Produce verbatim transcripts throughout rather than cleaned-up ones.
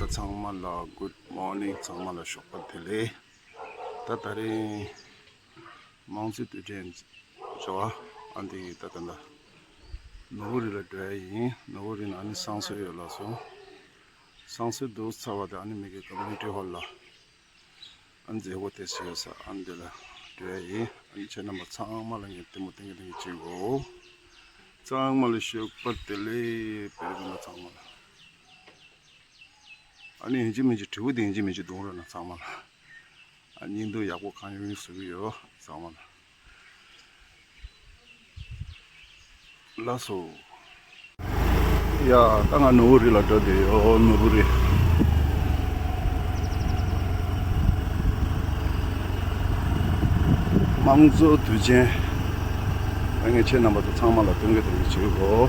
ཚང་མ་ལ་good morning། ཚང་མ་ལ་ཞོགས་པ་བདེ་ལེགས། ད་ད་རིང་དམངས་གཙོའི་དུས་དྲན་བྱ་བ་ཨ་འདི་ད་ད་ད་ནོར་བུ་རི་ལ་འགྲོ་ཡ་ཡིན། ནོར་བུ་རི་ན་ཨ་ནི་བསང་གསོལ་ཡོད་ལ་སོང་། བསང་གསོལ་འདུག་ཚར་བ་དེ་ཨ་ནི་མི་གི་community hall ལ་ཨ་ནི་མཛད་སྒོ་དེ་ཞིག་ཡོད་ས་ཨ་ནི་དེ་ལ་འགྲོ་ཡ་ཡིན། ཨ་ནི་ཁྱེད་རྣམ་པ་ཚང་མ་ལ་ངས་ལྟད་མོ་སྟོན་གི་སྟོན་གི་བྱེད་གོ། ཚང་མ་ལ་ཞོགས་པ་བདེ་ལེགས། བོད་རིགས་མི་ཚང་མ་ལ། ཨ་ནི་ཡིན་གཅིག་མིན་གཅིག་དྲིལ་བུ་དེ་ཡིན་གཅིག་མིན་གཅིག་རྡུང་རོགས་གནང་ཚང་མ་ལ། ཨ་སྙིང་སྡུག་ཡག་པོ་གང་ཡོང་ཡོང་བཟོ་གི་ཡོད་ཚང་མ་ལ། ལགས་སོ། ཡ་ད་ང་ནོར་བུ་རི་ལ་འགྲོ་བསྡད་ཡོད། ནོར་བུ་རི། དམངས་གཙོ་དུས་ཆེན། ད་ངས་ཁྱེད་རྣམ་པ་ཚོ་ཚང་མ་ལ་སྟོན་གི་སྟོན་གི་བྱེད་གོ།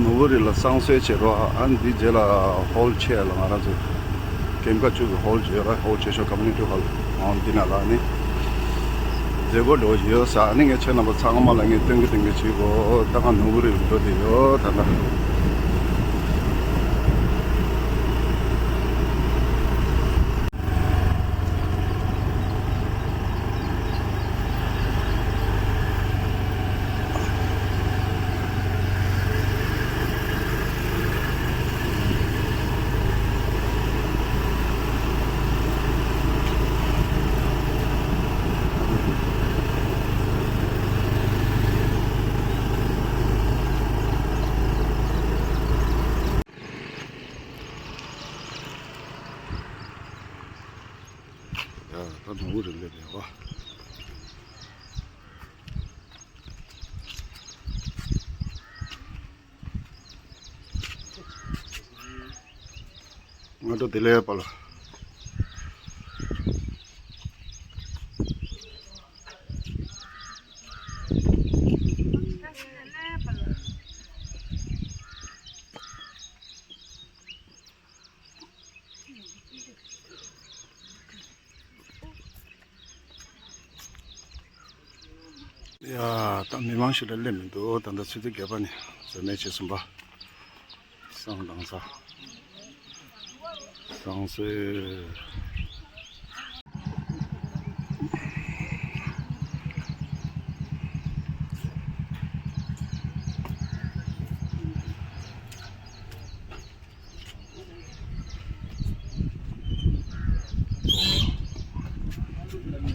ནོར་བུ་རི་ལ་བསང་གསོལ་བྱེད་རོགས། ཨ་ནི་འདི་རྗེས་ལ་hall ཆེ་ལ་ང་རང་ཚོ་ཀེམ་ཀ་བཅུ་གི་hall ཆེ་ར། hall ཆེ་ཤོས་community hall ཨང་འདི་ན་ལ་ནི་མཛད་སྒོ་འགྲོ་བཞིན་ཡོད་ས། ཨ་ནི་ངས་ཁྱེད་རྣམ་པ་ཚང་མ་ལ་ངས་སྟོན་གི་སྟོན་གི་བྱེད་གོ། ད་ང་ནོར་བུ་རི་ལ་འགྲོ་བསྡད་ཡོད་ད་ལྟ། ཡ་ད་ནོར་བུ་རི་སླེབས་ཡོད་པ། སྔ་དྲོ་བདེ་ལེགས་པ་ལ། ཡ་ད་མི་མང་ཞིག་ལ་སླེབས་མི་འདུག་ད་ལྟ་ཆུ་ཚོད་བརྒྱད་པ་ནས་ཟོལ་མེད་བྱས་སོང་པ། བསང་བཏང་ས། བསང་གསོལ།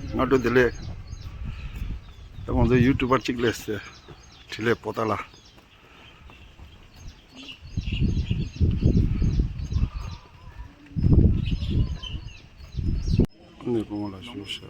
སྔ་དྲོ་བདེ་ལེགས། ད་ང་ཚོ་ཡུ་ཊུབ་པར་གཅིག་སླེབས་སོང་། འཕྲིན་ལས་པོ་ཏཱ་ལ། ནས་དགོང་ལ་ཞུ་ཤག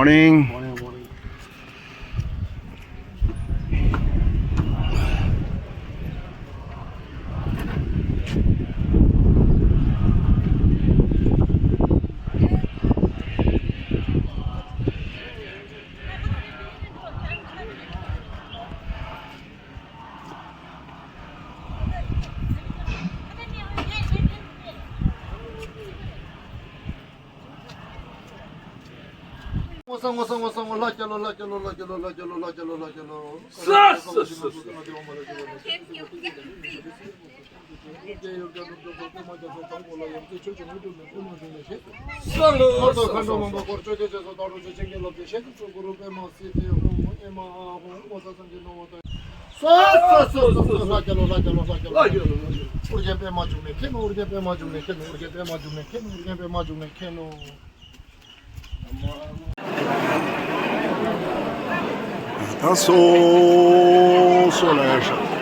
Morning. Morning, morning. ངོ་ས་ངོ་ས་ངོ་ས་ངོ་ལ་རྒྱ་ལོ་ལ་རྒྱ་ལོ་ལ་རྒྱ་ལོ། ས་ས་ས་ས། ཨོ་རྒྱན་པདྨ་འབྱུང་གནས་མཁྱེན། ཨོ་རྒྱན་པདྨ་འབྱུང་གནས་མཁྱེན། ཨོ་རྒྱན་པདྨ་འབྱུང་གནས་མཁྱེན། ཨོ་རྒྱན་པདྨ་འབྱུང་གནས་མཁྱེན། ཨོ་རྒྱན་པདྨ་འབྱུང་གནས་མཁྱེན། ཨོ་རྒྱན་པདྨ་འབྱུང་གནས་མཁྱེན། ཨོ། ད་སོ་སོ་ལ་ཡར་ཤོག་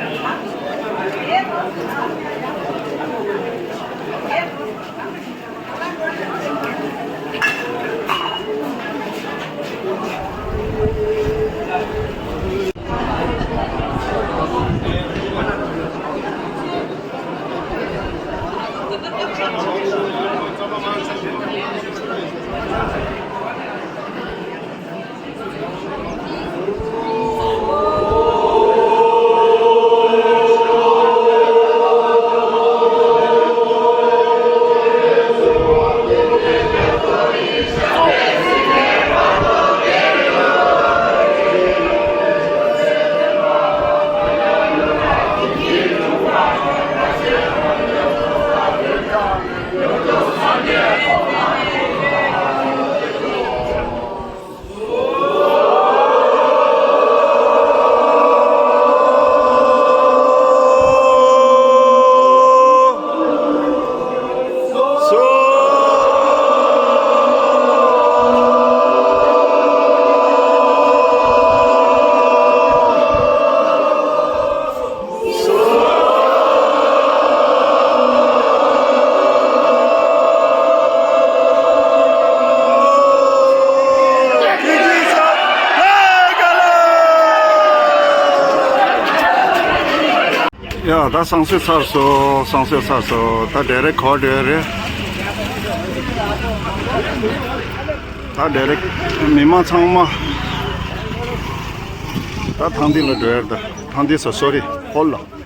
ཡ། ད་བསང་གསོལ་ཚར་སོང་། བསང་གསོལ་ཚར་སོང་། ད་ཌའི་རེག་ག་པར་འགྲོ་ཡ་རེད། ད་ཌའི་རེག་མི་མང་ཚང་མ་ད་ཐང་འདི་ལ་འགྲོ་ཡ་རེད། ད་ཐང་འདི་ས་སོ་རི་ཧོལ་ལ།